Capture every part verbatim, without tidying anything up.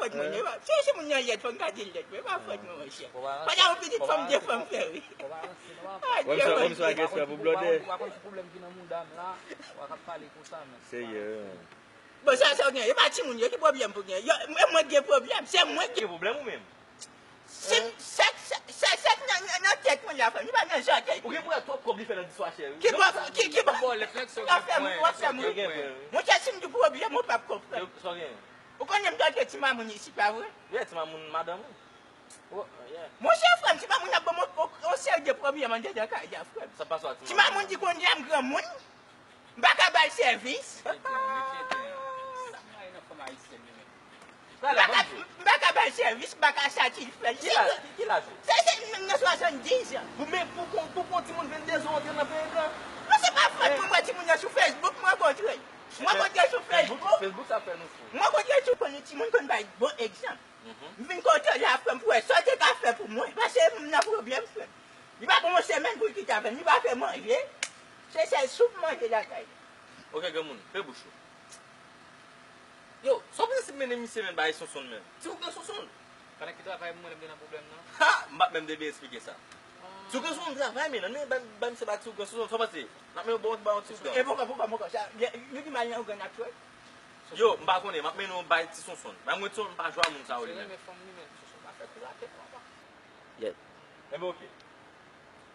fòt mwen, non. Si, si moun nan lèd, fò m ka di l lèd, men e pa fòt mwen, monchè. Pandan yon pitit fanm, de fanm fè ri. Wè, m sa, wè, m sa gen respè pou blòdè. Ou pa konn ki pwoblèm ki nan mouda m la, w a k ap pale konsa, men. Serye, wi. Bon, sa, sa w gen, e pa timoun yo, ki pwoblèm pou gen? Yo, mwen, mwen gen pwoblèm, se mwen ki gen pwoblèm ou menm? Si, se, se, se, se nan, nan, nan tèt mwen l ap fè, li pa nan zòtèy. Ou gen pou wè twòp kòb li fè nan dishwasher, wi. Ki bò, ki, ki bò? Bon, lè fèk sa w gen pwen, sa w gen pwen. Monchè, si m di pwoblèm, ou p ap konprann. Sa w gen. Ou konnen m t antre ti mamoun isit, pa vre? Yeah, ti mamoun madanm ou. Oh, yeah. Monchè, frè m, ti mamoun ap ban m yon, yon seri de pwoblèm anndedan kay la, frè m. Sa pase a ti mamoun? Ti mamoun di kounye a m granmoun. M pa ka ba l sèvis. M pa ka, m pa ka ba l sèvis, m pa ka satisfè l. Ki laj, ki, ki laj ou? Se, se, m nan swasanndiz an. Pou, men pou, pou, pou, pou timoun venndezan antre nan peyi blan. Non, se pa fòt mwen, mwen, timoun nan sou Facebook, m rankontre l. M rankontre l sou Facebook. Facebook, sa fè nou fou. M rankontre l sou konn timoun konn bay bon egzanp. M vin kote w la, frè m, pou wè sa w te ka fè pou mwen. Paske m nan pwoblèm, frè m. Li pa pran yon semèn pou l kite avè m. Li pa fè manje. Se sèl soup manje lakay li. Ok, granmoun, fè bouch ou. Yo, sa w panse si m mennen misye menm bay Sonsonn menm? Ti oubyen Sonsonn? Pandan ki travay mwen, lè m te nan pwoblèm nan. Ha! M p ap menm te byen eksplike sa. Ti oubyen Sonsonn travay, men, men, ban, ban misye bay ti oubyen Sonsonn, sa w panse? N ap mennen yon bon, ba yon ti oubyen. E poukò, poukò, poukò, sa, yo, yo di mal nan oubyen n ap fè? Yo, m pa konnen, m ap mennen w bay ti Sonsonn. Bay mwen ti Sonsonn pa jwe a moun sa yo li menm. Misye renmen fanm li, men ti Sonsonn pa fè kou rate, papa. Yeah. Enben, ok.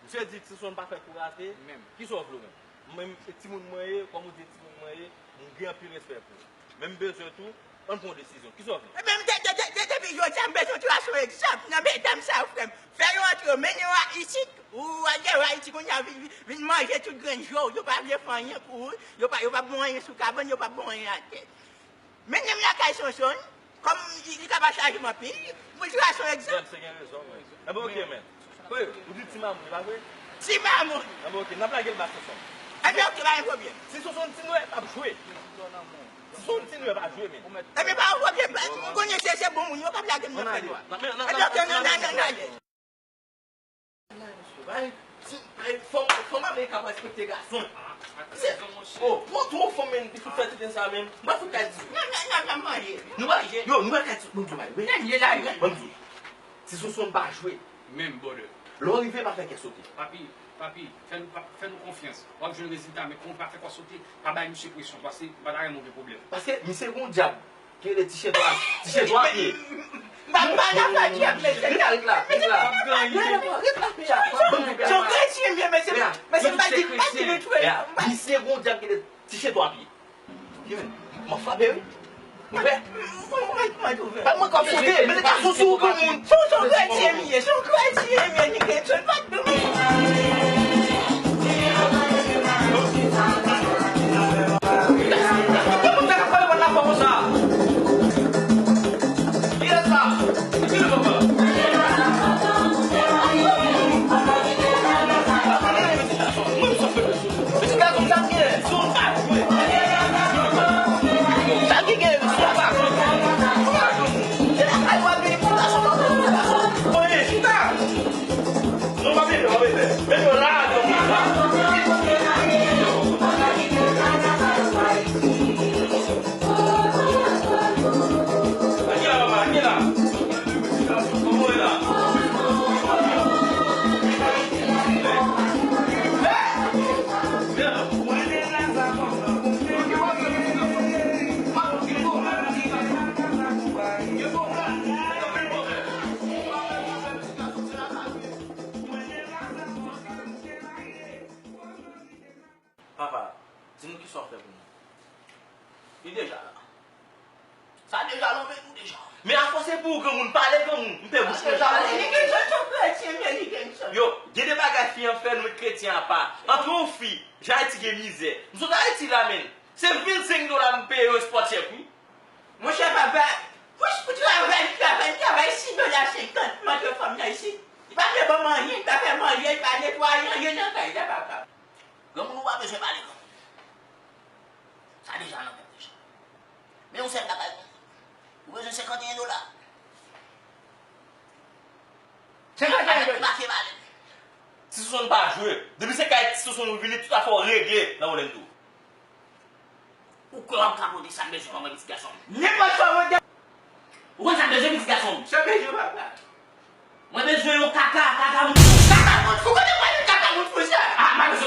Misye di ti Sonsonn pa fè kou rate. Menm. Kisa w vle w menm? Mwen, e timoun mwen ye, kòm ou di e timoun mwen ye, m gen anpil respè pou ou. Men m bezwen tou, ann pran yon desizyon. Kisa w vle? Ebyen, de, de, de, de, depi jodi a, m bezwen tire yon egzanp nan medam sa yo, frè m. Fè yo antre yo, mennen yo isit, ou al dèyè Ayiti kounye a, vin, vin, vin manje tout grenn je w. Yo pa vle fè anyen pou ou, yo pa, yo p ap bon anyen sou kabann, yo p ap bon anyen atè. Mennen m lakay Sonsonn, kòm li, li ka pa chaje m anpil, pou l tire yon egzanp. James gen rezon, men. Enben, ok, men. Wi, ou di ti mamoun, e pa vre? Ti mamoun. Enben, ok, n ap lage l ba Sonsonn. Enben, ok, pa gen pwoblèm. Ti Sonsonn ti nwè p ap jwe. Ti Sonsonn ti nwè pa jwe, men. Enben, pa gen pwoblèm. M konnen se, se bon moun yo k ap lage m nan fè nwa. Enben, ok, n, n, n, n ale. Bay, ti, bay, fanm, fanm Ameriken ap respekte gason. Misye, oh, pran twòp fanm, men, li fout fè tenten sa, men. M pa fout kay di. Non, non, non, non, manje. Nou pa, yo, nou pa kay di, bon, di, bay, wi. Ban m di. Ti Sonsonn pa jwe. Menm, brother. Lè w rive, pa fè kè sote. Papi, papi, fè nou, pa, fè nou konfyans. W ap jwenn rezilta, men kon pa fè kè sote, pa bay misye presyon, paske m pa ta renmen w gen pwoblèm. Paske misye gon dyab. Ki rele ti chen twa, ti chen twa pye. M pa, m pa nan fè dyab, mesye. Vin la, vin la, vin la. Ret la, ret la, mesye. Jan kretyen m ye, mesye. Mesye, m pa di, m pa di l twè. Misye gon dyab ki rele ti chen twa pye. Ki men, m ap frape wi. Ou wè? Kòman, kòman, kòman tou fè? Ba mwen kòb sote, mete gason sou ou granmoun. Se yon kretyen m ye, se yon kretyen m ye, li gen tchòl pa t dou. Kòman sa ka fè yo konn la fò konsa? Kiyès sa? Ki le papa? Mesye gason sa gen. Sa ki gen, sa pa. Se lakay w ap vini pou gason, pou gason. Oye, chita. Non, pa vini, pa vini. Men yo la, yo la. Anyen la, papa, anyen la. Kòman w ye la? Papa, di nou kisa w fè pou nou. Li deja la. Sa deja lonbe nou deja. Men afòs se pou ou granmoun, pale granmoun, m pe bouch mwen. Li gen chans, yon kretyen, men li gen chans. Yo, gen de bagay fi an fè, nou met kretyen apa. Antre yon fi, jan Ayiti gen mizè. M sot Ayiti la, menn. Se vennsenk dola m peye yo spot check, wi. Monchè, papa, wouch pou travay, travay, travay, sis dola senkant, m antre fanm nan isit. Li pa vle ban m anyen, li pa fè manje, li pa netwaye anyen nan kay la, papa. Granmoun, ou pa bezwen pale granmoun. Sa deja nan menm deja. Men yon sèl bagay pou ou. Ou bezwen senkanteyen dola. Senkanteyen dola. Make pale. Ti Sousou pa jwe. Depi se kay Ti Sousou ou vini, tout afè w regle nan Orlando. Ou kwè w ap ka pote sa m bezwen ban mwen, pitit gason m? Nenpòt sa w mande. Ou konn sa m bezwen, pitit gason m? Sa w bezwen, papa? Mwen bezwen yon kaka, kaka moun. Kaka moun? Ou konnen mwen menm kaka moun, monchè? Ah, m pa bezwen.